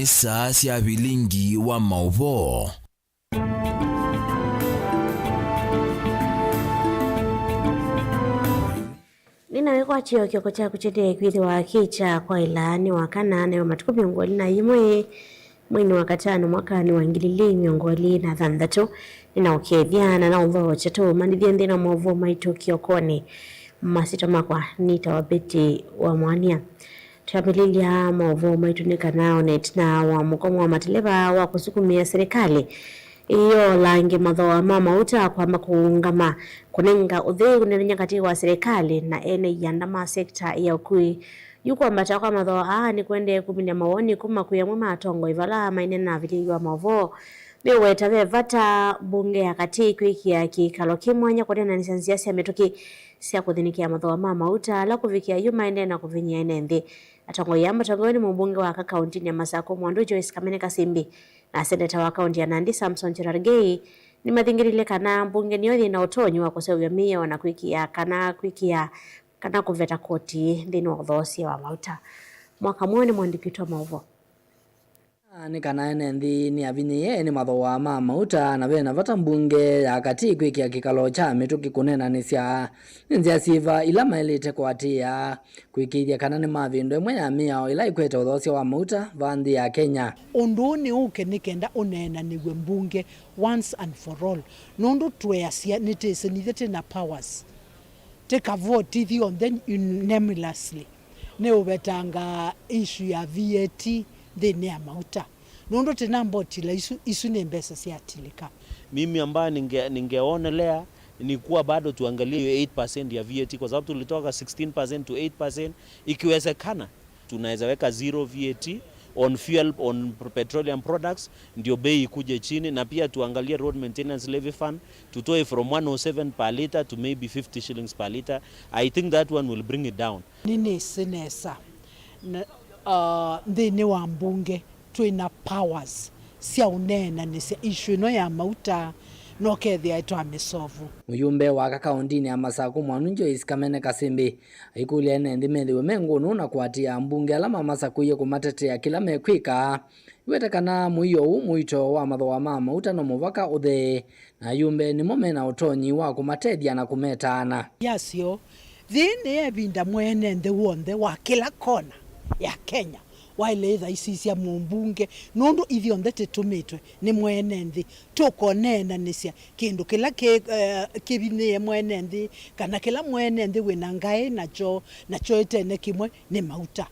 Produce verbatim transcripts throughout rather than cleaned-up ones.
Saa sya vilingi wa maũvoo. Nĩnawe kwatyo kĩoko kyaku kyendeee kwĩthĩwa kĩ kya kwaĩla nĩ wa kana, nayo matukũ mĩongo ĩlĩ na yĩmwe mweinĩ wa katano mwakanĩ wa ngili ili mĩongo ĩlĩ na thanthatũ. Nĩnaũkethya na naũthookya tũũmanyĩthye nthĩnĩ wa maũvoo maitũ kĩokonĩ. Masyĩtwa makwa nĩtawa Betty wa Mwania. Twambĩlĩlya maũvoo maitũ nĩ kana o na ĩtina wa mũkomo wa mateleva wa kũsukumĩa serĩkalĩ ĩyoolange mathooa ma mauta kwamba kũũngama, kũnenga ũthei ũneenany'a katĩ wa serĩkalĩ na ene ianda ma sekta ya ũkui. Yu kwambata kwa mathooa aa nĩkũendee kumĩlya mawoni kuma kwĩ amwe ma atongoi vala maineena na avilĩlĩ wa maũvoo. Mĩũweta ve vata mbunge ya katĩ kwĩkĩa kĩkalo kĩ mwanya kũneenanĩsya nzĩa sya mĩtũkĩ sya kũthĩnĩkĩa mathooa ma mauta ala kũvikĩa yu maendee na kũvinyĩa ene nthĩ. Atongoi aa matongoew'e nĩ mũmbunge wa aka kaũntĩnĩ ya Masakũ Mwandu Joyce Kamene Kasimbi na seneta wa kaũntĩ ya Nandi Samson Cherargei nĩmathingĩlĩlye kana mbunge nĩyo yĩ na ũtonyi wa kũseũvya mĩao na kwĩkĩa kana kwĩkĩa kana kũveta koti nthĩnĩ wa ũthoosya wa mauta. Mwaka mweũ nĩ mũandĩki witũ wa maũvoo. Nĩ kana ene nthĩ nĩavinyĩĩe nĩ mathooa ma mauta, na ve na vata mbunge ya katĩ kwĩkĩa kĩkalo kya mĩtũkĩ kũneenanĩsya nĩ nzĩa syĩva ila maĩlĩte kũatĩĩa kwĩkĩĩthya kana nĩmavĩndũa ĩmwe ya mĩao ĩla ĩkwete ũthoosya wa mauta vaa nthĩ ya Kenya. Ũndũ ũũ nĩ ũke nĩ kenda ũneenanĩw'e mbunge once and for all, nũndũ tweasya nĩtĩsĩ nithyĩ twĩ na powers. Tĩkavoti ithyonthe unanimously. Nĩũvetanga issue ya V A T nthĩnĩ ya mauta. Nũndũ tĩnambotila isu, isu nĩ mbesa syatilĩka. Mimi ambaye ninge-, ningeonelea ni kuwa bado tuangalie hiyo eight percent ya V A T, kwa sababu tulitoka sixteen percent to eight percent. Ikiwezekana, tunaweza weka zero V A T on fuel, on petroleum products, ndio bei ikuje chini, na pia tuangalie road maintenance levy fund, tutoe from one oh seven per liter to maybe fifty shillings per liter. I think that one will bring it down. Nĩnĩsĩ nesa na, uh, nthĩnĩ wa mbunge twĩ na powers sya ũneenanĩsya issue ĩno ya mauta, na ũkethĩa twamĩsovu. Mũyumbe wa aka kaũntĩnĩ ya Masakũ Mwandu Joyce Kamene Kasimbi aikũlya ene nthĩ methĩwe me ngũnũ na kũatĩĩa ambunge ala mamasakũie kũmatetea kĩla mekwĩka. Iweta kana mũio ũũ mũito wa mathooa ma mauta no mũvaka ũthee, na ayumbe nĩmo me na ũtonyi wa kũmatethya na kũmetaana. Yasyo, yĩĩ nĩ ĩvinda mwene nthĩ w'onthe wa kĩla kona ya Kenya waĩle ĩthaisisya mũmbunge, nũndũ ithyonthe tĩtũmĩtwe nĩ mwene nthĩ tũkoneenanĩsya kĩndũ kĩla kĩ, eh, kĩvinyĩĩe mwene nthĩ, kana kĩla mwene nthĩ wĩ na ngaĩ nakyo, nakyo ĩtene kĩmwe nĩ mauta.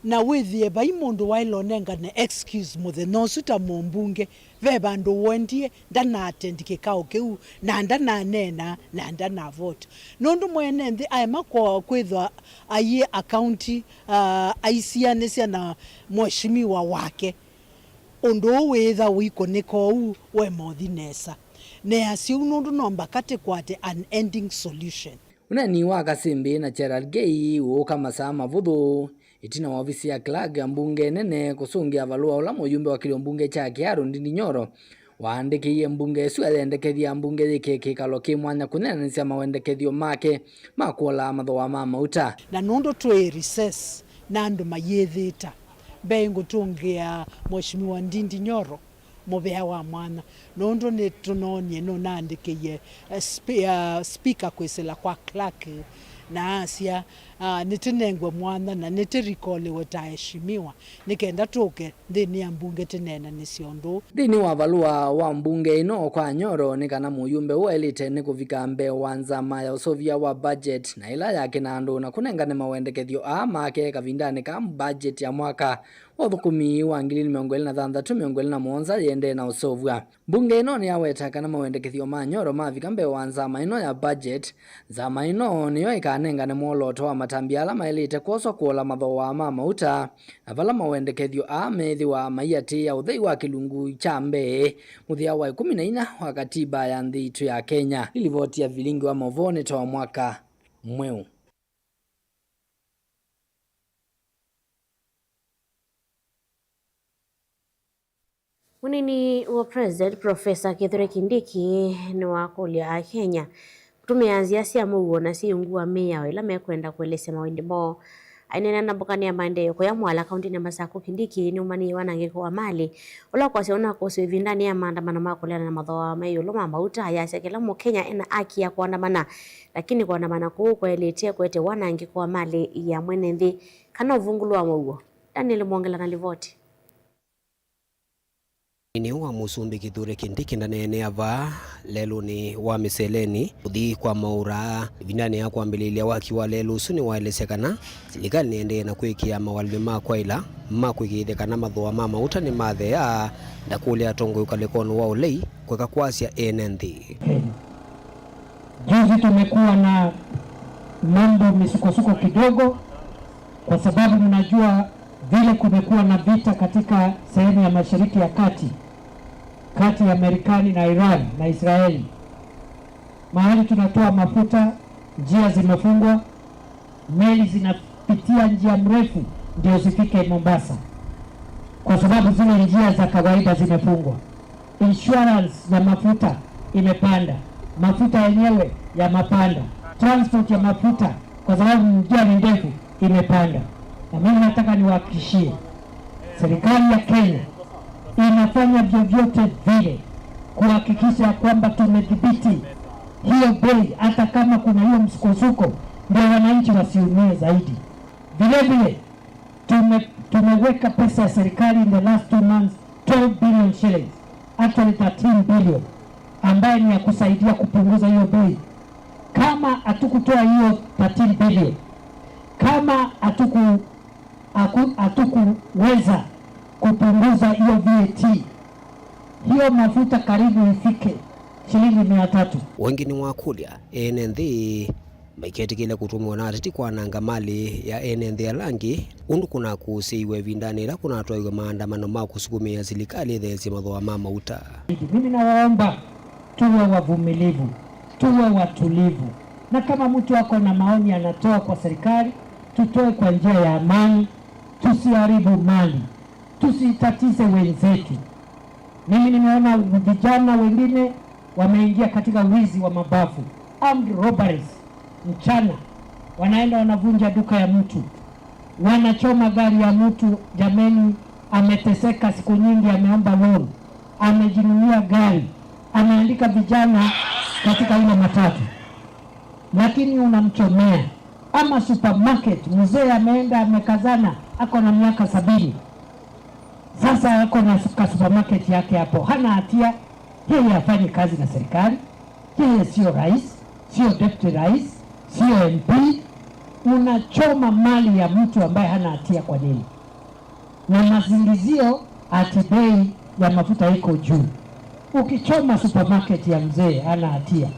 Na wĩthĩe vai mũndũ waĩle ũnengane excuse mũthenya ũsu ta mũmbunge, ve vandũ wendie, ndanaatendi kĩkao kĩu, na ndananeena, na ndanavote. Nũndũ mwene nthĩ aema kwa-, kwĩthwa aiĩ akaunti, ah, aisianĩsya na mheshimiwa wake. Ũndũ ũũ wĩĩtha ũikũnĩka ũu we mothi nesa. Neasya ũu nũndũ no mbaka tĩkwate an ending solution. Ũneeni wa Kasimbi na Cherargei ũũka masaa mavũthũ ĩtina wa ovisi ya clerk ya mbunge nene kũsũngĩa valũa ũla mũyumbe wa kĩlio mbunge kya Kiharu Ndindi Nyoro waandĩkĩie mbunge ĩsu ayendekethya mbunge yĩkĩe kĩkalo kĩ mwanya kũneenanĩsya mawendekethyo make ma kũola mathooa ma mauta. Na nũndũ twĩ recess na andũ mayĩthĩta, mbee ngũtũngĩa Mheshimiwa Ndindi Nyoro mũvea wa mwanya, nũndũ nĩtũnoonie nũnaandĩkĩie, eh, spe-, ah, speaker kwĩsĩla kwa clerk, na asya, ah, nĩtĩnengwe mwanya na nĩtĩrikoliwe ta aheshimiwa, nĩ kenda tũke nthĩnĩ ya mbunge tĩneenanĩsye ũndũ ũũ. Nthĩnĩ wa valũa wa mbunge ĩno kwa Nyoro, nĩ kana mũyumbe ũũ aĩlĩte nĩ kũvika mbee wa nzama ya ũseũvya wa budget na ĩla ya kĩnandũ, na kũnengane mawendekethyo aa make kavindanĩ ka budget ya mwaka wa ũthũkũmi wa ngili ilĩ mĩongo ĩlĩ na thanthatũ, mĩongo ĩlĩ na mũonza yĩendee na ũseũvw'a. Mbunge ĩno nĩyaweta kana mawendekethyo ma Nyoro mavika mbee wa nzama ĩno ya budget, nzama ĩno nĩyo ĩkanengane mwolooto wa matambya ala maĩlĩte kwoswa kũola mathooa ma mauta, na vala mawendekethyo aa meethĩwa maiatĩĩa ũthei wa kĩlungu kya mbee mũthya wa ĩkũmi na inya wa katiba ya nthĩ itũ ya Kenya. Nĩ livoti ya vilingi wa maũvoo nĩ ta wa mwaka mweũ. Mũnini wa President, Professor Kithure Kindiki, nĩwakũlya Akenya kũtũmĩa nzĩa sya mũuo na syĩ ungu wa mĩao ĩla mekwenda kũelesya mawendĩ moo. Aineena na mbũkanĩ ya maendeeo kũya Mwala kaũntĩnĩ ya Masakũ, Kindiki nĩũmanyĩie wanangĩko wa malĩ ũla ũkwasya ũnakusya ĩvindanĩ ya maandamano ma kũleana na mathooa me ĩũlũ ma mauta, ayasya kĩla Mũkenya ena haki ya kũandamana, lakini kũandamana kũu kwaĩlĩte kũete wanangĩko wa malĩ ya mwene nthĩ kana ũvungũlo wa mũuo. Daniel Mwongela na livoti. Nĩ wa Mũsumbĩ Kithure Kindiki ndaneenea vaa lelũnĩ wa Mĩseleni kũthi kwa maũra. Ĩvindanĩ ya kwambĩlĩlya waki wa lelũ ũsu, nĩwaelesya kana silikalĩ nĩendee na kwĩkĩa mawalany'o ma kwaĩla ma kũĩkĩĩthya kana mathooa ma mauta nĩmatheea, na kũlya atongoi ũkalĩkonĩ wa ũlei kũeka kwasya ene nthĩ. Juzi tumekuwa na mambo misukosuko kidogo, kwa sababu mnajua vile kumekuwa na vita katika sehemu ya Mashariki ya Kati, kati ya Marekani na Iran na Israeli. Mahali tunatoa mafuta, njia zimefungwa, meli zinapitia njia mrefu ndio zifike Mombasa, kwa sababu zile njia za kawaida zimefungwa. Insurance ya mafuta imepanda, mafuta yenyewe yamepanda, transport ya mafuta, kwa sababu njia ni ndefu, imepanda. Na mimi nataka niwahakikishie, serikali ya Kenya inafanya vyovyote vile kuhakikisha ya kwamba tumedhibiti hiyo bei, hata kama kuna hiyo msukosuko, ndio wananchi wasiumie zaidi. Vile vile, tume-, tumeweka pesa ya serikali in the last two months, twelve billion shillings, actually thirteen billion, ambaye ni ya kusaidia kupunguza hiyo bei. Kama hatukutoa hiyo thirteen billion, kama hatuku-, haku-, hatukuweza kupunguza hiyo V A T, hiyo mafuta karibu ifike shilingi mia tatu. Wengĩ nĩwakũlya ene nthĩ maiketĩkĩle kũtũmĩwa na ateti kwananga malĩ ya ene nthĩ ala angĩ, ũndũ kũnakũsĩiwe ĩvindanĩ yĩla kũnatwaiwe maandamano ma kũsukumĩa silikalĩ ĩtheesye mathooa ma mauta. Mimi nawaomba tuwe wavumilivu, tuwe watulivu, na kama mtu ako na maoni anatoa kwa serikali, tutoe kwa njia ya amani, tusiharibu mali, tusitatize wenzetu. Mimi nimeona vijana wengine wameingia katika wizi wa mabavu, armed robberies, mchana wanaenda wanavunja duka ya mtu, wanachoma gari ya mtu. Jameni, ameteseka siku nyingi, ameomba loan, amejinunulia gari, ameandika vijana katika ile matatu, lakini unamchomea. Ama supermarket, mzee ameenda amekazana, ako na miaka sabini. Sasa ako na su-, ka supermarket yake hapo. Hana hatia, yeye hafanyi kazi na serikali. Yeye sio rais, sio deputy rais, sio M P. Unachoma mali ya mtu ambaye hana hatia kwa nini? Na masingizio ati bei ya mafuta iko juu. Ukichoma supermarket ya mzee hana hatia,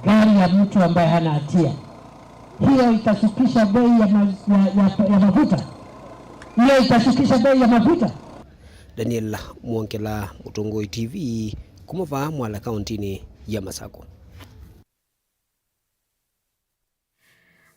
gari ya mtu ambaye hana hatia, hiyo itashukisha bei ya ma-, ya, ya, ya mafuta? Hiyo itashukisha bei ya mafuta? Daniel Mwongela, Mũtongoi T V, kuma vaa Mwala, kaũntĩnĩ ya Masakũ.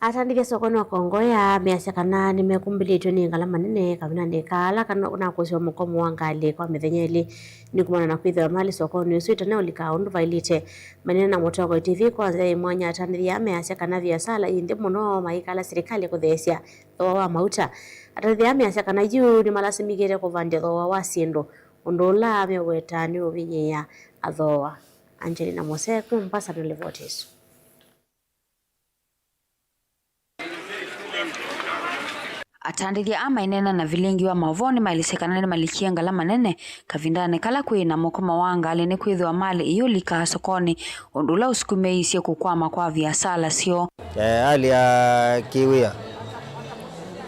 Atandĩthya sokonĩ wa Kongoya measya kana nĩmekumbĩlĩtw'e nĩ ngalama nene kavindanĩ ka ala kana nakũsĩwa mũkomo wa ngalĩ kwa mĩthenya ĩlĩ, nĩ kumana na kwĩthĩwa malĩ sokonĩ ũsu ĩtanaũlika ũndũ vaĩlĩte. Manena na Mũtongoi T V kwa nzĩa yĩ mwanya, atandĩthya measya kana viasala yĩ nthĩ mũno maikala silikalĩ kũtheesya thooa wa mauta. Atandĩthya measya kana yu nĩmalasimĩkĩte kũvandya thooa wa syĩndũ, ũndũ ũla meũweta nĩũvinyĩĩa athooa. Angelina Mose kwĩ Mombasa na livoti ĩsu. Atandĩthya aa maineena na vilingi wa maũvoo nĩmaelesye kana nĩmalikie ngalama nene kavindanĩ kala kwĩ na mũkomo wa ngalĩ, nĩkwĩthĩwa malĩ iyũlikaa sokonĩ, ũndũ ũla ũsukumĩĩisye kũkwama kwa viasala syoo. Eh, hali ya kĩwĩa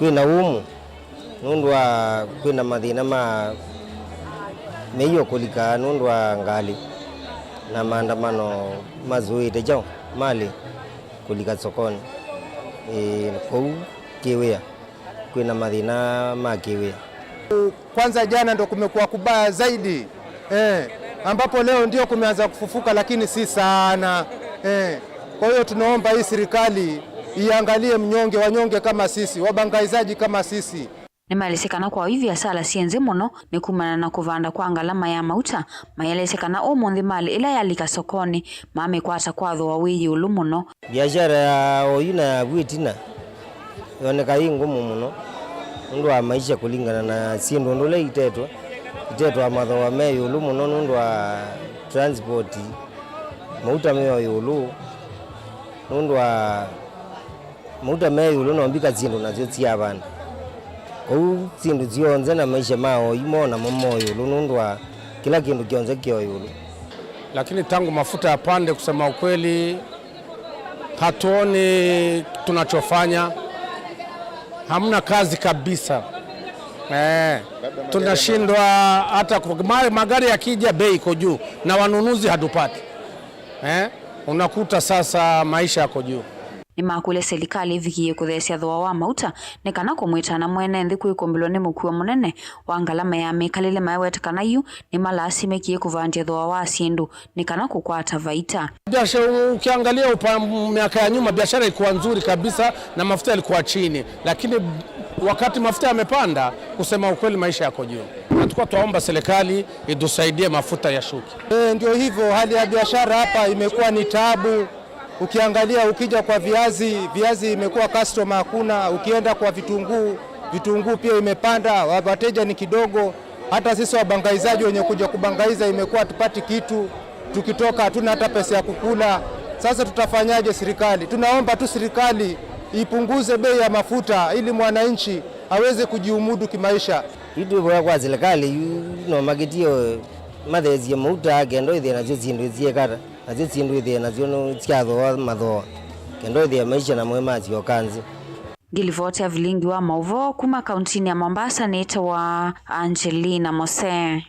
kwĩ na umu nũndũ wa kwĩ na mathĩna ma mĩio kũlika nũndũ wa ngalĩ na maandamano mazũĩte kyaũ malĩ kũlika sokonĩ. Ĩĩ, kũu kĩwĩa kwĩ na mathĩna ma kĩwĩa. Kwanza jana ndo kumekuwa kubaya zaidi, eh, ambapo leo ndio kumeanza kufufuka, lakini si sana, eh. Kwa hiyo tunaomba hii serikali iangalie mnyonge, wanyonge kama sisi, wabangaizaji kama sisi. Nĩmaelesye kana kwa oyu viasala syĩ nzĩ mũno nĩ kumana na kũvanda kwa ngalama ya mauta. Maelesye kana ũmũnthĩ malĩ ĩla yalika sokonĩ mamĩkwata kwa thooa wĩ ĩũlũ mũno. Biashara ya oyu na ya vu ĩtina Yoneka yĩ ngũmũ mũno nũndũ wa maisha kũlingana na syĩndũ ũndũ ũla itetwe, itetwa mathooa me ĩũlũ mũno nũndũ wa transport, mauta me o ĩũlũ, nũndũ wa mauta me ĩũlũ no mbika syĩndũ nasyo syavanda. Kwoou syĩndũ syonthe na maisha ma oyu mo namo mo ĩũlũ nũndũ wa kĩla kĩndũ kyonthe kĩ o ĩũlũ. Lakini tangu mafuta yapande, kusema ukweli, hatuoni tunachofanya. Hamna kazi kabisa. Eh, tunashindwa hata ku-, ma-, magari yakija, bei iko juu na wanunuzi hatupati. Eh, unakuta sasa maisha yako juu. Nĩmakũlya silikalĩ ĩvikĩĩe kũtheesya thooa wa mauta nĩ kana kũmwĩtana mwene nthĩ kwĩkũmbĩlwa nĩ mũkuo mũnene wa ngalama ya mĩkalĩle, maiweta kana yu nĩmalaasimĩkie kũvandya thooa wa syĩndũ nĩ kana kũkwata vaita. Biashara, ukiangalia upa-, miaka ya nyuma biashara ilikuwa nzuri kabisa na mafuta yalikuwa chini, lakini wakati mafuta yamepanda, kusema ukweli, maisha yako juu. Na tulikuwa twaomba serikali itusaidie mafuta yashuke. E, ndio hivyo, hali ya biashara hapa imekuwa ni taabu. Ukiangalia, ukija kwa viazi, viazi imekuwa customer hakuna. Ukienda kwa vitunguu, vitunguu pia imepanda, wa-, wateja ni kidogo. Hata sisi wabangaizaji wenye kuja kubangaiza imekuwa tupati kitu, tukitoka hatuna hata pesa ya kukula. Sasa tutafanyaje serikali? Tunaomba tu serikali ipunguze bei ya mafuta ili mwananchi aweze kujiumudu kimaisha. Yu twĩvoya kwa silikalĩ yu no makĩtie matheesye mauta kenda ĩthĩe nasyo syĩndũ syĩkata, nasyo syĩndũ ĩthĩe nasyo nĩ syathooa mathooa kenda ĩthĩe maisha namo masyoka nzĩ. Ngilivoti ya vilingi wa maũvoo kuma kauntinĩ ya Mombasa nĩtawa Angelina Mose.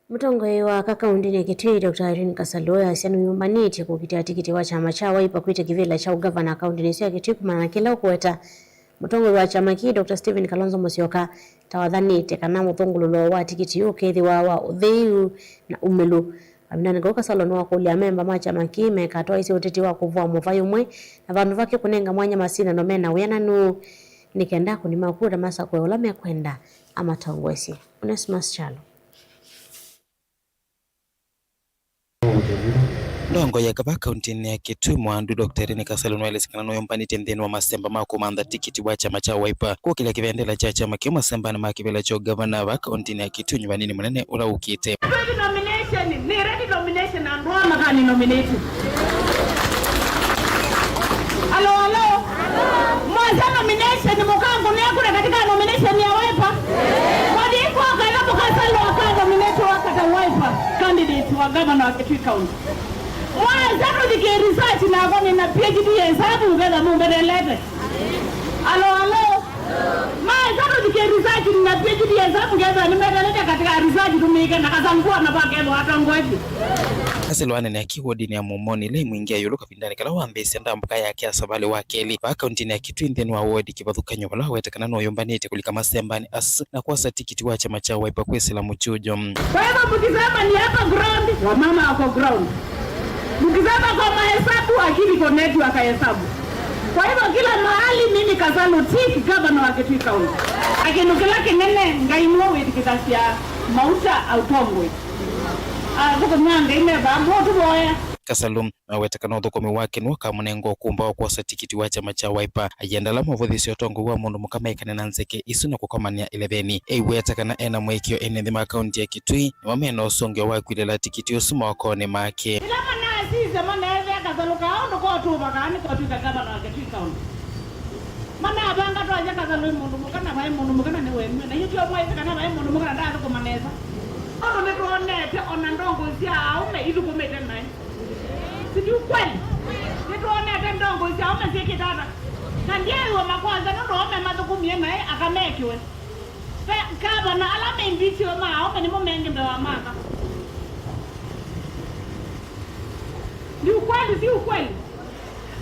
Mũtongoi wa aka kauntinĩ ya Kitui, Doctor Irene Kasalu, asya nũyũmbanĩtye kũkitĩa tikiti wa kyama kya Wiper kwĩtya kĩvĩla kya ũngavana kauntinĩ ĩsu ya Kitui kumana na kĩla ũkũweta mũtongoi wa kyama kĩĩ, Doctor Stephen Kalonzo Musyoka, ta wathanĩte kana mũthũngũlũlo wa tikiti ũũ ũkethĩwa wa ũtheu na ũmĩlu. Kavindanĩ kau, Kasalu nĩwakũlya amemba ma kyama kĩĩ mekatwaĩsye ũteti wa kũvũa mũvai ũmwe na vandũ vake kũnenga mwanya masindano mena wĩananu nĩ kenda akũni ma kura masakũe ũla mekwenda amatongoesye. Onesmus Kyalo. Ndongoi ya kava kauntinĩ ya Kitui Mwandu, Doctor Irene Kasalu nwaelesye kana nũyũmbanĩtye nthĩnĩ wa masemba ma kũmantha tikiti wa kyama kya Wiper kũkĩlya kĩvendela kya kyama kĩu masembanĩ ma kĩvĩla kya ũngavana va kauntinĩ ya Kitui nyuvanĩnĩ mũnene ũla ũkĩte. Kweli nomination, nĩ ready nomination, andũ aa makani nominate. Alo, alo. Mwanza nomination, mũkangũnĩa kura katika nomination ya Wiper. Kwani iko kana mũkasalwa ka nominate wa kata Wiper candidate wa governor wa Kitui County. Mwanza tũthikĩe research nakwa nĩna P H D ya hesabu ngetha mũmbethelete. Alo, alo. Maesa tũthikĩe research na P H D ya hesabu ngetha nĩmetelete katika research tũmĩke na Kasalu na vakethwa atongoesye. Kasalu anene aki wodinĩ ya Mumoni ĩla ĩmwingĩa ĩũlũ kavindanĩ kala wambĩĩsya ndambũka yake ya savalĩ wa kelĩ vaa kauntinĩ ya Kitui nthĩnĩ wa wodi kĩvathũkany'o vala waweta kana nũyũmbanĩtye kũlika masembanĩ asu na kwosa tikiti wa kyama kya Wiper kwĩsĩla mũkyujo. Kwa hivyo mkisema ni hapa ground, wamama wako ground. Mkisema kwa mahesabu, akili iko network akahesabu. Kwa hivyo kila mahali mimi Kasalu tick, governor wa Kitui County. Na kĩndũ kĩla kĩnene, Ngai nĩwe wĩtĩkĩthasya mauta autongoi. Athũkũmi ma Ngai me vaa, mũtũvoya. Kasalu naweta kana ũthũkũmi wake nĩwe ũkamũnenga ũkũmba wa kwosa tikiti wa kyama kya Wiper. Ayenda ala mavũthĩsye ũtongoi wa mũndũ mũka maikane na nzeke isu na kũkomanĩa ĩleveni. Eiweta kana ena mũĩkĩĩo ene nthĩ ma kaunti ya Kitui nĩmo mena ũsũngĩo wa kwilĩla tikiti ũsu mokonĩ make. Ĩla manasisya maneethĩa Kasalu kaa ũndũ kotũva kaa nĩkotw'ĩka ngavana wa Kitui County. Manavanga twasya Kasalu ĩ mũndũ mũka na vaĩ mũndũ mũka na nĩwemw'e. Na ithyĩ tyo mwaĩsĩ kana vaĩ mũndũ mũka na ndaathũkũma nesa. Ũndũ nĩtwonete ona ndongoi sya aũme ithũkũmĩte naĩ. Si ndio kweli? Nĩtwonete ndongoi sya aũme syĩkĩte ata? Na ndyaĩwe makwanja nũndũ aũme mathũkũmie naĩ aka mekĩwe. Ve ngavana ala menditiwe ma aũme nĩmo mengĩ mbee wa maka. Ni ukweli, si ukweli?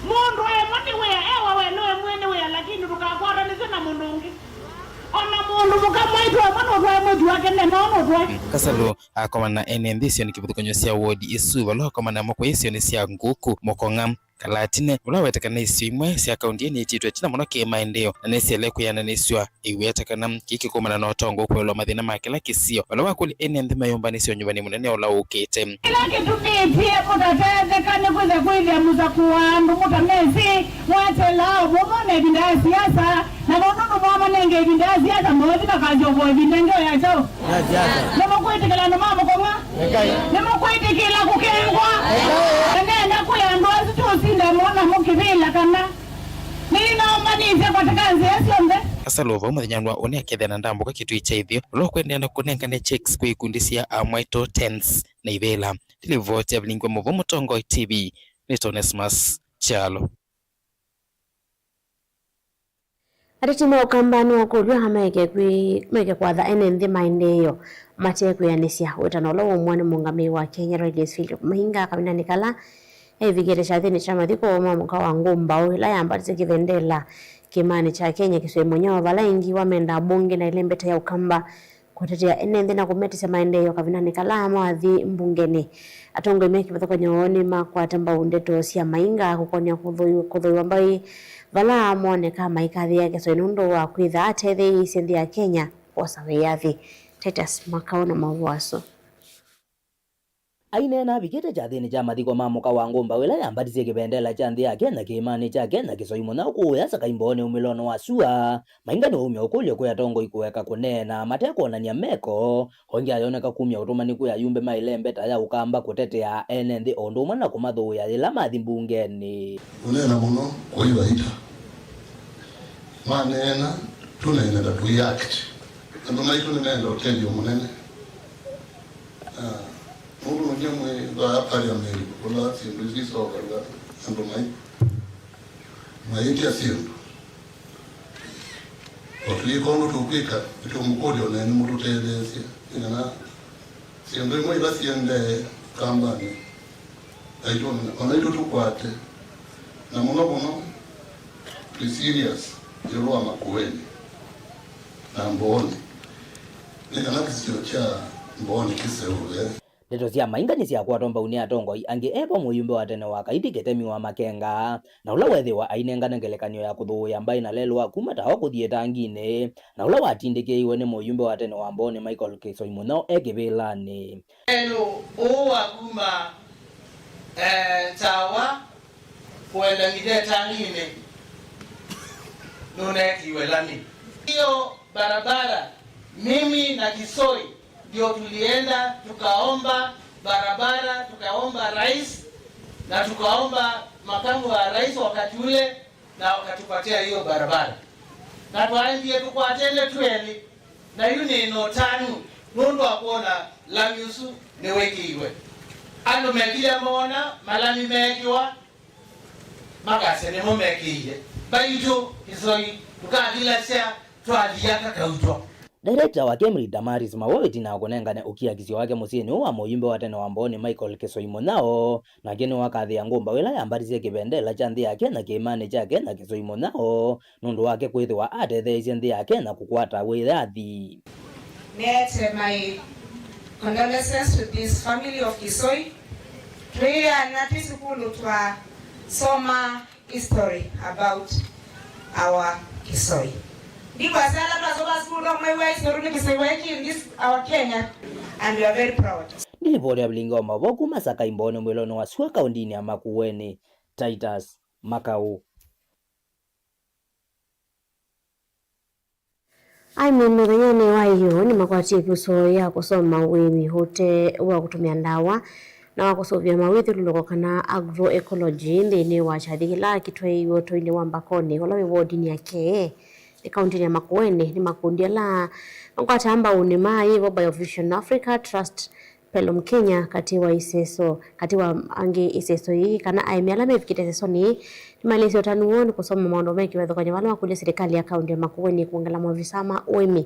Mũndũ emwe nĩ wĩa, ewa we nĩwe mwene wĩa, lakini ndũkakwatanĩsye na mũndũ ũngĩ. Ona mũndũ mũka mwaitũ emwe nũtwae mwĩtu wake nene, no nũtwae. Kasalu akomana na ene nthĩ isionĩ kĩvathũkany'o sya wodi isu, vala akomana namo kwa isionĩ sya Nguku, Mũkong'a, Kalatine, ũla waweta kana isio imwe sya kaunti ĩĩ nĩitĩtwe ĩtina mũno kĩ maendeeo na nĩsiele kwĩananĩsw'a, ĩweta kana kĩĩ kĩkumana na ũtongoi kũelwa mathĩna ma kĩla kĩsio, vala wakũlya ene nthĩ mayũmbanĩsye ũnyuvani mũnene ũla ũkĩte. Kĩla kĩtumĩtye mũtatetheka nĩ kwĩtha kwĩthĩa mũsakũa andũ mũtamesĩ, mwateelaa ũvũthũ na ĩvinda ya siasa, na vau nũndũ mwamanenge ĩvinda ya siasa, mothi makasyovoa ĩvinda ĩngĩ o ya kyaũ? Nĩmũkwĩtĩkĩla andũ ma mũkong'a? Nĩmũkwĩtĩkĩla kũkengwa? Nĩnenda kwĩa andũ asu tũũsinda mona mũkĩvĩla kana nĩnaũmanĩsye katika nzĩa syonthe. Asalu vau mũthenya wa ũnĩ akethĩa na ndambũka kĩtui kya ĩtheo, ũla ũkwendeea na kũnengane checks kwĩ ikundi sya amwaitũ tens na ivĩla. Nĩ livoti ya Vilingi wa Mauvoo Mũtongoi T V, nĩ Onesmus Kyalo. Ateti ma Ũkamba nĩmakũlw'a maeke kwĩ-, maeke kwatha ene nthĩ maendeeo mate kwĩanĩsya ũtano ũla waumwa nĩ mũũngamĩi wa Kenya Julius Philip Mainga kavindanĩ kala eĩvikĩte kyathĩnĩ kya mathiko ma mũka wa ngũmbaũ ĩla yambatisye kĩvendela kĩĩmanĩ kya Kenya kĩsũi mũnyao, vala ĩngĩ wamenda mbunge na ĩlembeta ya Ũkamba kũtetea ene nthĩ na kũmetisya maendeeo kavindanĩ kala mathi mbungenĩ. Atongoi me kĩvathũkany'o nĩmakwata mbau ndeto sya Mainga kũkonya kũthũi-, kũthũiwa mbaĩ vala mooneka maikathĩa kĩsoi nũndũ wa kwĩtha atetheeisye nthĩ ya Kenya kwosa wĩyathi. Titus Makau na maũvoo asu. Aineena avikĩte kyathĩnĩ kya mathiko ma mũka wa ngũmbaũ ĩla yambatisye kĩvendela kya nthĩ ya Kenya kĩĩmanĩ kya Kenya kĩsoi mũnyao kũũya Sakai Mbooni umĩlonĩ wa sua, Mainga nĩwaumya ũkũlyo kwĩ atongoi kũeka kũneena matekwonany'a meko, o ĩngĩ ayoneka kumya ũtũmani kwĩ ayumbe ma ĩlembeta ya Ũkamba kũtetea ene nthĩ o ũndũ ũmwe na kũmathũĩa yĩla mathi mbungenĩ. Kũneena mũno kũi vaita. Maneena, tũneene ta tũi act. Andũ maitũ nĩmenda ũtethyo mũnene. Ah, nũndũ nĩnyie mwĩ vaa parliament kũla syĩndũ isu isokalw'a andũ mai, maĩtya syĩndũ. O twĩka ũndũ tũkwĩka, nĩtũmũkũlya o na nĩmũtũtetheesye nĩ kana syĩndũ imwe ila siendee Kambanĩ, aitũ, o naitũ tũkwate, na mũno mũno twĩ serious ĩũlũ wa Makueni na Mbooni, nĩ kana kĩsio kya Mbooni kĩseũve. Ndeto sya Mainga nĩsyakwatwa mbau nĩ atongoi angĩ, e vo mũyumbe wa tene wa Kaiti Kĩtemi wa Makenga, na ũla weethĩwa ainengane ngelekany'o ya kũthũĩa mbaĩ na lelũ wa kuma Tawa kũthi Ĩtanginĩ, na ũla watindĩkĩiwe nĩ mũyumbe wa tene wa Mbooni Michael Kĩsoi Mũnyao e kĩvĩlanĩ. Lelũ ũũ wa kuma, eh, Tawa kũenda nginya Ĩtanginĩ nũneekiwe lami. Hiyo barabara, mimi na Kisoi ndio tulienda tukaomba barabara, tukaomba rais na tukaomba makamu wa rais wakati ule, na wakatupatia hiyo barabara. Na twaendie tũkwatene twelĩ, na yu nĩ na ũtanu nũndũ wa kwona lami ũsu nĩwĩkĩiwe. Andũ mekilya moona malami meekĩwa, makasya nĩmo mekĩie. Mbaitũ Kĩsoi tũkathilasya twathi aka kautwa. Director wa KEMRI Damaris Mawau ĩtina wa kũnengane ũkiakisyo wake mũsyĩnĩ ũũ wa mũyumbe wa tene wa Mbooni Michael Kĩsoi Mũnyao, nake nĩwakathĩa ngũmbaũ ĩla yambatisye kĩvendela kya nthĩ ya Kenya kĩĩmanĩ kya Kenya Kĩsoi Mũnyao nũndũ wake kwĩthĩwa atetheeisye nthĩ ya Kenya kũkwata wĩyathi. Nĩete my condolences to this family of Kisoi. Twĩ ana twĩ sukulu twasoma history about our Kisoi. Ndikwasya ala twasoma sukulu twamwĩw'a history nĩ Kisoi waĩ kĩ in this our Kenya, and we are very proud. Nĩ livoti ya Vilingi wa Mauvoo kuma Sakai Mbooni mwĩlonĩ wa sua kaũndinĩ ya Makueni, Titus Makau. Aĩmi mũthenyanĩ wa ĩyoo nĩmakwatie ĩvuso ya kũsoma ũĩmi ũte wa kũtũmĩa ndawa na wa kũsũvĩa mawĩthyũlũlũko kana agroecology nthĩnĩ wa kyathĩ kĩla kĩtwaĩiwe ũtũinĩ wa Mbakoni, ũla wĩ wodinĩ ya Kee, nĩ kaũntĩnĩ ya Makueni. Nĩ makundi ala makwataa mbau nĩ ma yĩvo Biovision Africa Trust, Pelum Kenya, katĩ wa iseso, katĩ wa angĩ iseso ii, kana aĩmi ala mevikĩte isesonĩ ii, nĩmaelesye ũtanu woo nĩ kũsoma maũndũ me kĩvathũkany'o vala makũlya silikalĩ ya kaũntĩ ya Makueni kwongela maovisa ma ũĩmi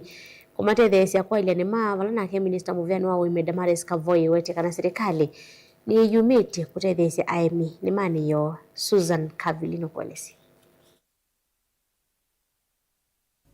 kũmatetheesya kwaĩlya nĩma, vala nake minista mũvĩanĩ wa ũĩmi Damaris Kavoi ewetye kana silikalĩ nĩyĩyumĩtye kũtetheesya aĩmi nĩmanĩ yoo. Susan Kavili nũkũelesya.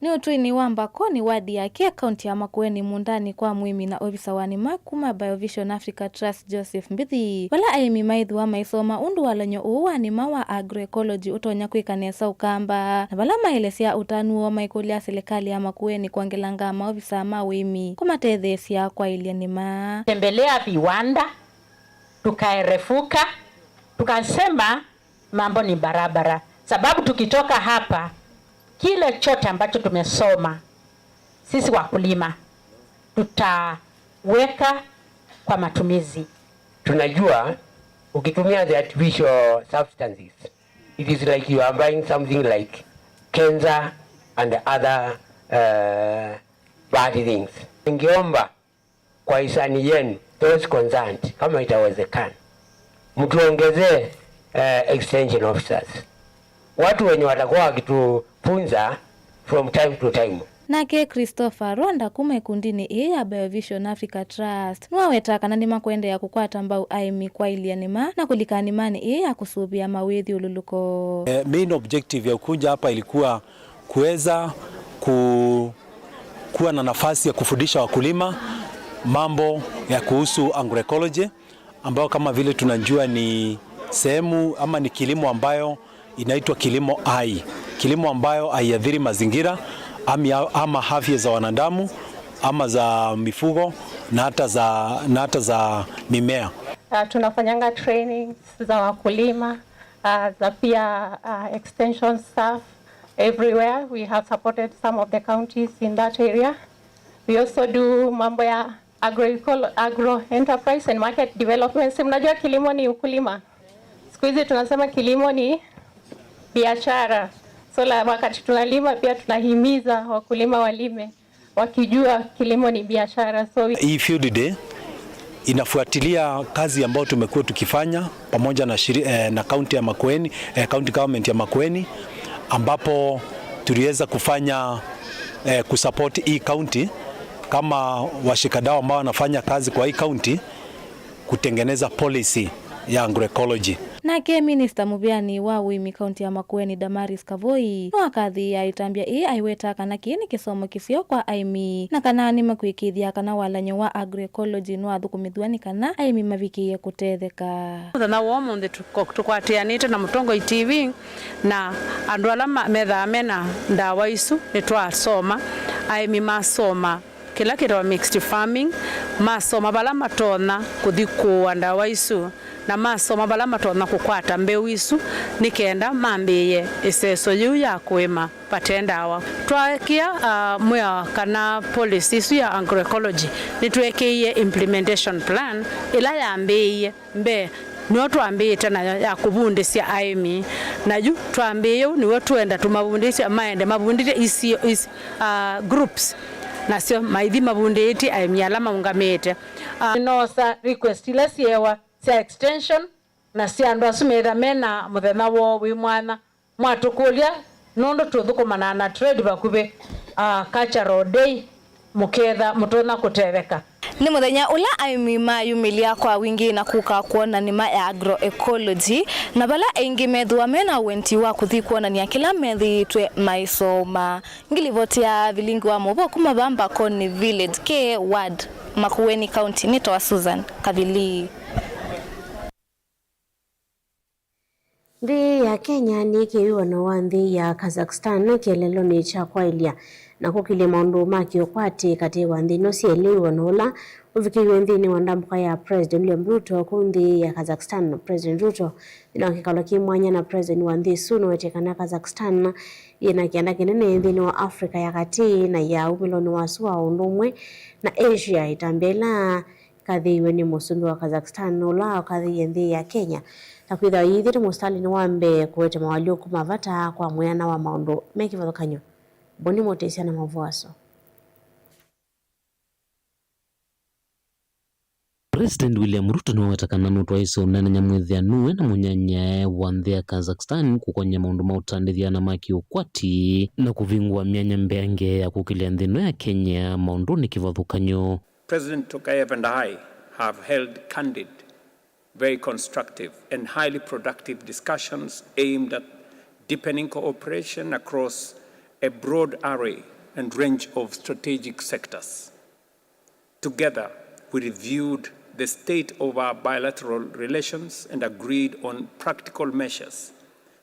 Nĩ ũtũinĩ wa Mbakoni, wadi ya Kĩe, kaunti ya Makueni, mũũndanĩ kwa mũĩmi na ovisa wa nĩma kuma Biovision Africa Trust, Joseph Mbithi, vala aĩmi maĩthĩwa maisoma ũndũ walany'o ũũ wa nĩma wa agroecology ũtonya kwĩka nesa Ũkamba, na vala maelesya ũtanu woo maikũlya silikalĩ ya Makueni kwongelanga maovisa ma ũĩmi kũmatetheesya kwaĩlya nĩma. Tembelea viwanda, tukaerefuka, tukasema mambo ni barabara, sababu tukitoka hapa, kile chote ambacho tumesoma sisi wakulima tutaweka kwa matumizi. Tunajua ukitumia the artificial substances, it is like you are buying something like cancer and other, uh, bad things. Ningeomba kwa hisani yenu, those concerned, kama itawezekana, mtuongezee, eh, extension officers, watu wenye watakuwa wakitufunza from time to time. Nake Christopher Rwanda kuma ĩkundinĩ ĩĩ ya Biovision Africa Trust nĩwaweta kana nĩmakũendeea kũkwata mbau aĩmi kwaĩlya nĩma na kũlika nĩmanĩ ĩĩ ya kũsũvĩa mawĩthyũlũlũko. Eh, main objective ya kuja hapa ilikuwa kuweza ku-, kuwa na nafasi ya kufundisha wakulima mambo ya kuhusu agroecology, ambayo kama vile tunajua ni sehemu ama ni kilimo ambayo inaitwa kilimo hai, kilimo ambayo haiathiri mazingira, ami-, ama afya za wanadamu, ama za mifugo, na hata za, na hata za mimea. Ah, tunafanyanga trainings za wakulima, ah, za pia, ah, extension staff everywhere. We have supported some of the counties in that area. We also do mambo ya agro, agro enterprise and market development. Si mnajua kilimo ni ukulima? Siku hizi tunasema kilimo ni biashara. So la, wakati tunalima pia tunahimiza wakulima walime, wakijua kilimo ni biashara. So we... Hii field day inafuatilia kazi ambayo tumekuwa tukifanya pamoja na shiri-, eh, na county ya Makueni, eh, county government ya Makueni, ambapo tuliweza kufanya, eh, kusupport hii county kama washikadau ambao wanafanya kazi kwa hii county kutengeneza policy ya agroecology. Nake minista mũvĩanĩ wa ũĩmi kaunti ya Makueni, Damaris Kavoi, nĩwakathĩĩa ĩtambya ĩĩ, aiweta kana kĩĩ nĩ kĩsomo kĩseo kwa aĩmi, na kana nĩmakwĩkĩĩthya kana walany'o wa agroecology nĩwathũkũmĩthw'a nĩ kana aĩmi mavikĩĩe kũtetheka. Mũthenya wa ũmũnthĩ tũko-, tũkwatĩanĩte na Mũtongoi T V na andũ ala ma-, methaa mena ndawa isu, nĩtwasoma, aĩmi masoma kĩla kĩtawa mixed farming, masoma vala matonya kũthi kũũa ndawa isu, na masoma vala matonya kũkwata mbeũ isu nĩ kenda mambĩĩe ĩseso yĩu ya kũĩma vate ndawa. Twaekĩa, ah, mwĩao kana policy isu ya agroecology, nĩtwekĩie implementation plan ĩla yambĩĩie mbee, nĩyo twambĩĩte nayo ya kũvundĩsya aĩmi. Na yu twambĩĩe ũu, nĩw'o twenda tũmavundĩsye, maende mavundĩtye isio, is-, ah, groups, nasyo maithi mavundĩĩtye aĩmi ala maũngamĩte. Ah, nĩnoosa request ila syeewa sya extension na sya andũ asu metha mena mũthenya woo wĩ mwanya. Mwatũkũlya nũndũ tũthũkũmanaa na trade vakuvĩ, ah, cultural day, mũketha mũtonya kũtetheka. Nĩ mũthenya ũla aĩmi mayumĩlya kwa wingĩ na kũka kwona nĩma ya agroecology, na vala aingĩ methĩwa mena ũenti wa kũthi kwonany'a kĩla methĩĩtwe maisoma. Ngilivoti ya vilingi wa mũvoo kuma vaa Mbakoni Village, K Ward, Makueni County, nĩtawa Susan Kavili. Nthĩ ya Kenya nĩyĩkĩe wĩw'ano wa nthĩ ya Kazakhstan kĩeleelonĩ kya kwaĩlya na kũkĩlya maũndũ ma kĩũkwati katĩ wa nthĩ ino syelĩ, wĩw'ano ũla ũvikĩiwe nthĩnĩ wa ndambũka ya President William Ruto kũu nthĩ ya Kazakhstan. President Ruto nthĩnĩ wa kĩkalo kĩ mwanya na President wa nthĩ ĩsu nĩwetie kana Kazakhstan yĩna kĩanda kĩnene nthĩnĩ wa Africa ya katĩ na ya umĩlonĩ wasu wa ũndũ ũmwe na Asia, ĩtambya ĩla kathĩiwe nĩ mũsumbĩ wa Kazakhstan, ũla ũkathĩie nthĩ ya Kenya, na kwĩthĩwa yĩithĩtwe mũsitalĩnĩ wa mbee kũete mawalyũku ma vata kwa mwĩana wa maũndũ me kĩvathũkany'o. Boni Mũtĩsya na maũvoo asu. President William Ruto nĩwaweta kana nũtwaĩĩsye ũneenany'a mwĩthĩanĩw'e na mũnyanyae wa nthĩ ya Kazakhstan kũkony'a maũndũ ma ũtandĩthya na ma kĩũkwati na kũvingũa myanya mbeange ya kũkĩlya nthĩ ĩno ya Kenya maũndũnĩ kĩvathũkany'o. President Tokayev and I have held candid, very constructive, and highly productive discussions aimed at deepening cooperation across a broad array and range of strategic sectors. Together, we reviewed the state of our bilateral relations and agreed on practical measures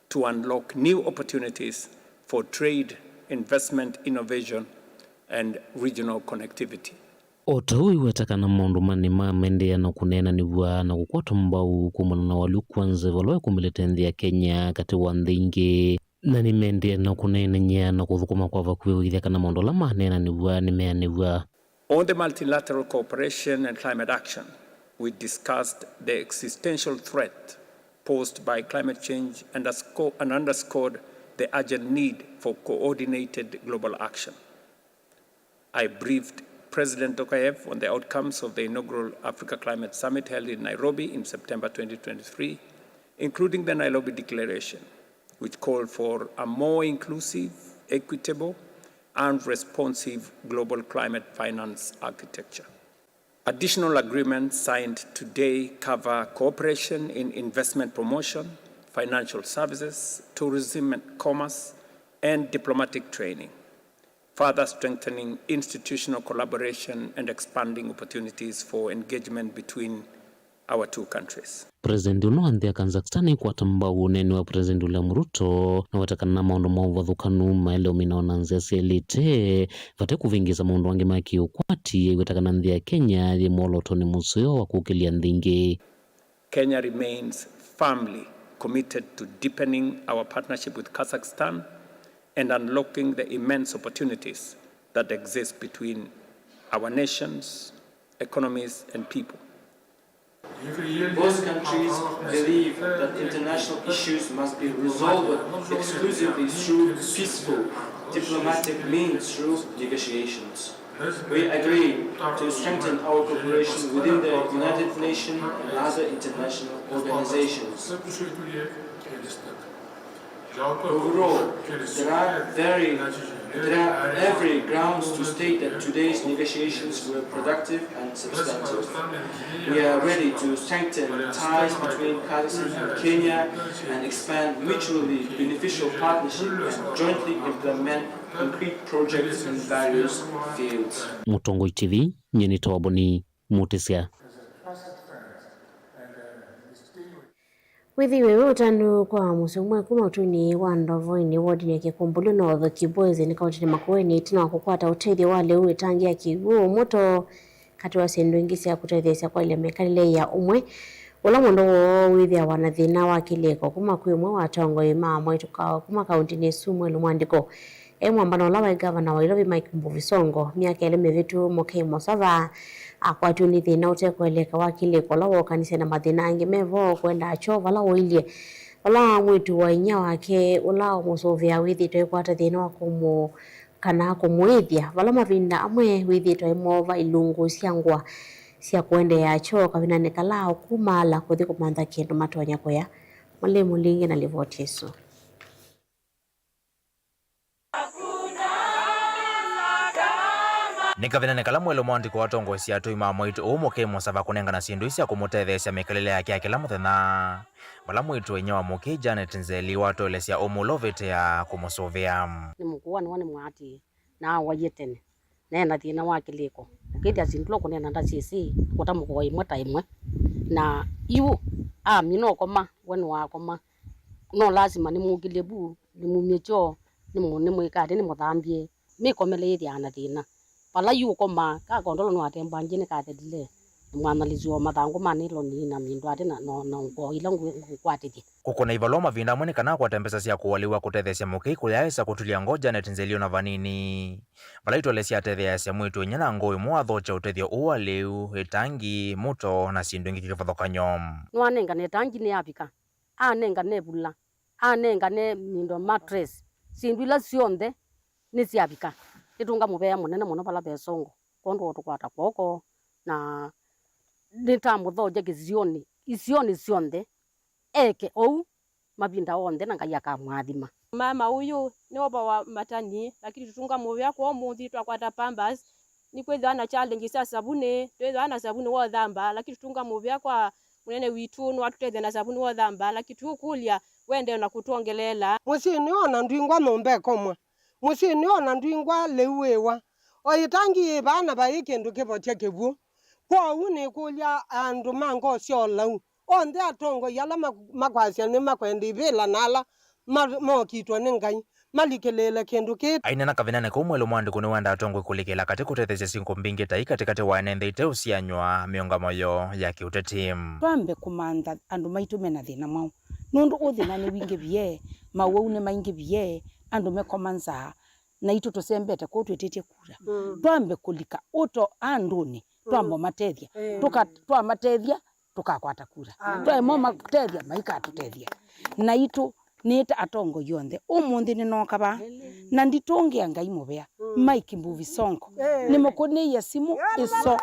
to unlock new opportunities for trade, investment, innovation, and regional connectivity. O ta ũu, iweta kana maũndũ manĩ ma maendeea na kũneenanĩw'a na kũkwatwa mbau kumana na ũalyũku wa nzeve ũla wĩkumĩlĩte nthĩ ya Kenya katĩ wa nthĩ ingĩ, na nĩmaendeea na kũneenany'a na kũthũkũma kwa vakuvĩ ũĩthya kana maũndũ ala maneenanĩw'a nĩmeanĩw'a. On the multilateral cooperation and climate action, we discussed the existential threat posed by climate change underscore, and underscored the urgent need for coordinated global action. I briefed President Tokayev on the outcomes of the inaugural Africa Climate Summit held in Nairobi in September twenty twenty-three, including the Nairobi Declaration, which called for a more inclusive, equitable, and responsive global climate finance architecture. Additional agreements signed today cover cooperation in investment promotion, financial services, tourism and commerce, and diplomatic training, further strengthening institutional collaboration and expanding opportunities for engagement between our two countries. President ũno wa nthĩ ya Kazakhstan aikwata mbau ũneeni wa President William Ruto, na weta kana maũndũ ma ũvathũkanu maĩle ũminawa na nzĩa syĩlĩte, vate kũvĩngĩĩsa maũndũ angĩ ma kĩũkwati, aiweta kana nthĩ ya Kenya yĩ mwolotonĩ mũseo wa kũkĩlya nthĩ ingĩ. Kenya remains firmly committed to deepening our partnership with Kazakhstan and unlocking the immense opportunities that exist between our nations, economies, and people. Both countries believe that international issues must be resolved exclusively through peaceful, diplomatic means through negotiations. We agree to strengthen our cooperation within the United Nations and other international organizations. Overall, there are very, there are every grounds to state that today's negotiations were productive and substantive. We are ready to strengthen ties between Kazakhstan and Kenya and expand mutually beneficial partnership and jointly implement concrete projects in various fields. Mũtongoi T V, nyie nĩ Toboni Mutisya. Wĩthĩwe wĩ ũtanu kwa mũsyĩ ũmwe kuma ũtũinĩ wa Ndovoinĩ, wodinĩ ya Kĩkũmbũlũ North, Kibwezi nĩ kaũntĩnĩ Makueni, ĩtina wa kũkwata ũtethyo wa lĩu ĩtangĩ ya kĩw'ũ, mũto katĩ wa syĩndũ ingĩ sya kũtetheesya kwaĩlya mĩkalĩle ya ũmwe, ũla mwendo woo wĩthĩawa na thĩna wa kĩlĩko kuma kwĩ ũmwe wa atongoi ma mwaitũ ka-, kuma kaũntĩnĩ ĩsu, Mwelu Mwandĩko. E mwambano ũla waĩ ngavana wa Nairobi, Mike Mbuvi Sonko, myaka ĩlĩ mĩvĩtu, Mũkei Mosava akwatiwe nĩ thĩna ũtekũeleka wa kĩlĩko ũla wookanisye na mathĩna angĩ me vo, kwendaa kyoo vala ũilye, vala mwĩĩtu wa inyia wake ũla ũmũsũvĩaa wĩthĩĩtwe aikwata thĩna wa kũmũ-, kana kũmũĩthya, vala mavinda amwe wĩthĩĩtwe aimwova ilungu sya ngũa sya kũendeea kyoo kavindanĩ kala akumaala kũthi kũmantha kĩndũ matonya kũya. Mũlei Mũlingi na livoti ĩsu. Nĩ kavindanĩ kala Mwelu Mwandĩko watongoesye atũi ma mwaitũ ũũ Mũkei Mosava kũnengana syĩndũ ii sya kũmũtetheesya mĩkalĩle yake ya kĩla mũthenya, vala mwĩĩtu wa inyia wa Mũkei, Janet Nzeli, watoelesya ũmũla ũvĩtĩaa kũmũsũvĩa. Nĩ mũkũũ, nĩwe nĩ mwaatĩĩe, na awaie tene, na e na thĩna wa kĩlĩko. Ũkĩthĩa syĩndũ ila ũkũneena ndasyĩsĩ, kũta mũkũa ĩmwe ta ĩmwe. Na yu amina ũkoma, we nĩwakoma, no lasima nĩmũkĩlye vu, nĩmumye kyoo, nĩmũ-, nĩmwĩka atĩ, nĩmũthambye, mĩkomele yĩthĩaa na thĩna. Vala yu ũkomaa, ka kondolo nĩwatembwangie nĩkathelile, nĩmwanalĩsya o mathangũ ma nĩloni na mĩndũ atĩ na, na, na ngoo ila ngũ-, ngũkwatĩthya. Kũkũna ivalũa mavinda amwe nĩ kana akwate mbesa sya kũalyũwa kũtetheesya Mũkei kũyaĩsa kũtulya ngoo Janet Nzeli o na vanini. Vala itoelesya atetheeasya mwĩĩtu-a-inyia na ngoo ĩmwe wathokya ũtethyo ũũ wa lĩu, ĩtangi, mũto, na syĩndũ ingĩ kĩvathũkany'o. Nĩwanengane ĩtangi nĩ avika, anengane ĩvula, anengane mĩndo, mattress, syĩndũ ila syonthe nĩsyavika. Nĩtũngamũvea mũnene mũno vala ve Sonko, kwondũ wa ũtũkwata kw'oko, na nĩtamũthokya kĩsionĩ, isionĩ syonthe, eke ũu mavinda onthe, na Ngai akamũathima. Mama ũyũ nĩ ũvo wa matani, lakini tũtũngamũvea kwa ũmũnthĩ twakwata Pampers, nĩkwĩthĩwa na challenge sya savunĩ, twĩthĩwa na savunĩ wa ũthamba, lakini tũtũngamũvea kwa mũnene witũ nĩwatũtethya na savunĩ wa ũthamba, lakini tũkũlya wende na kũtwongeleela. Mũsyĩnĩ ona ndwingwa nyũmba ĩkomwa, Mũsyĩnĩ o na ndwingwa lĩu wĩwa, o ĩtangi yĩ vaa na vaĩ kĩndũ kĩvotya kĩw'ũ. Kwoou nĩkũlya andũ ma ngoo sya ũlau, onthe atongoi ala mak- makwasya nĩmakwenda ivĩla na ala ma- mookitwe nĩ Ngai, malikĩlĩĩle kĩndũ kĩĩ. Aineena kavindanĩ kau, Mwelũ Mwandĩkũ nĩwendaa atongoi kũlikĩla katĩ kũtetheesya syĩko mbingĩ ta ii katĩkatĩ wa ene nthĩ iteũsianywa mĩũngamo yoo ya kĩũteti. Twambe kũmantha andũ maitũ mena thĩna mwaũ, nũndũ ũthĩna nĩwingĩvie, mawau nĩmaingĩvie, andũ mekoma nzaa, naitũ tũsembete kũu twĩtĩtye kura. Mm. Twambe kũlika ũto andũnĩ, twambe ũmatethya. Mm. Tũka- twamatethya, tũkakwata kura. Amen. Twaema ũmatethya, maikatũtethya. Naitũ nĩta atongoi onthe, ũmũnthĩ nĩnooka vaa, na nditũngĩa Ngai mũvea, mm, Mike Mbuvi Sonko. Eh. Nĩmũkũnĩie simũ ĩso.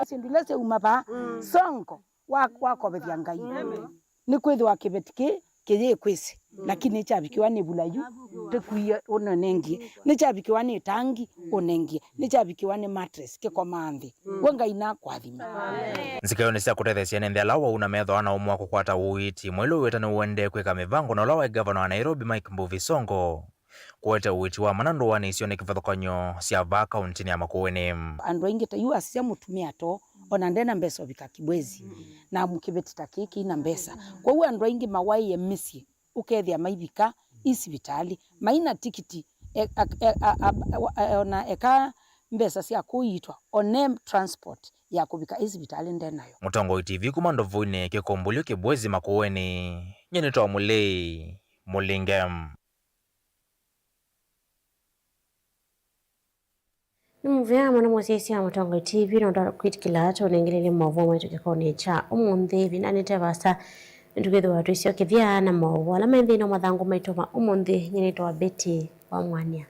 Syĩndũ ila syauma vaa, mm, Sonko, wa- wakovethya Ngai. Amen. Nĩkwĩthĩwa kĩveti kĩĩ kĩyĩkwĩsĩ, mm, lakini nĩkyavikiwa nĩ vula yu, tĩkwie ũnengie, nĩkyavikiwa nĩ tangi, ũnengie, nĩkyavikiwa nĩ mattress, kĩkomaa nthĩ. Mm. We Ngai nakwathime. Amen. Nzika ĩyo nĩ sya kũtetheesya ene nthĩ ala wau na methĩwa na ũmwe wa kũkwata ũiiti. Mwelũ wĩta nĩũendee kwĩka mĩvango na ũla waĩ ngavana wa Nairobi, Mike Mbuvi Sonko, kũete ũiiti wa mana ndũanĩ isio nĩ kĩvathũkany'o sya vaa kauntinĩ ya Makueni. Andũ aingĩ ta yu asisya mũtumĩa too, ona ndena mbesa ũvika Kibwezi, mm, na kĩveti ta kĩĩ kĩina mbesa. Kwoou andũ aingĩ mawaĩe mĩsyĩ, ũkethĩa maivika i sivitalĩ, maina tikiti, e- a- e- a- a- wa- e- ona eka mbesa sya kũiitwa, one transport ya kũvika i sivitalĩ ndenayo. Mũtongoi T V kuma Ndovoinĩ, Kĩkũmbũlyo, Kibwezi, Makueni, nyie nĩtawa Mũlei Mũlinge. Nĩ mũvea mũno mũsyaĩĩsya wa Mũtongoi T V nũndũ wa kwĩtĩkĩla tũnengelelye maũvoo maitũ kĩkonĩ kya ũmũnthĩ. Vindanĩte vaasa nĩtũkĩthĩwa twĩsyokethya na maũvoo ala me nthĩnĩ wa mathangũ maitũ ma ũmũnthĩ. Nyie nĩtawa Betty wa Mwania.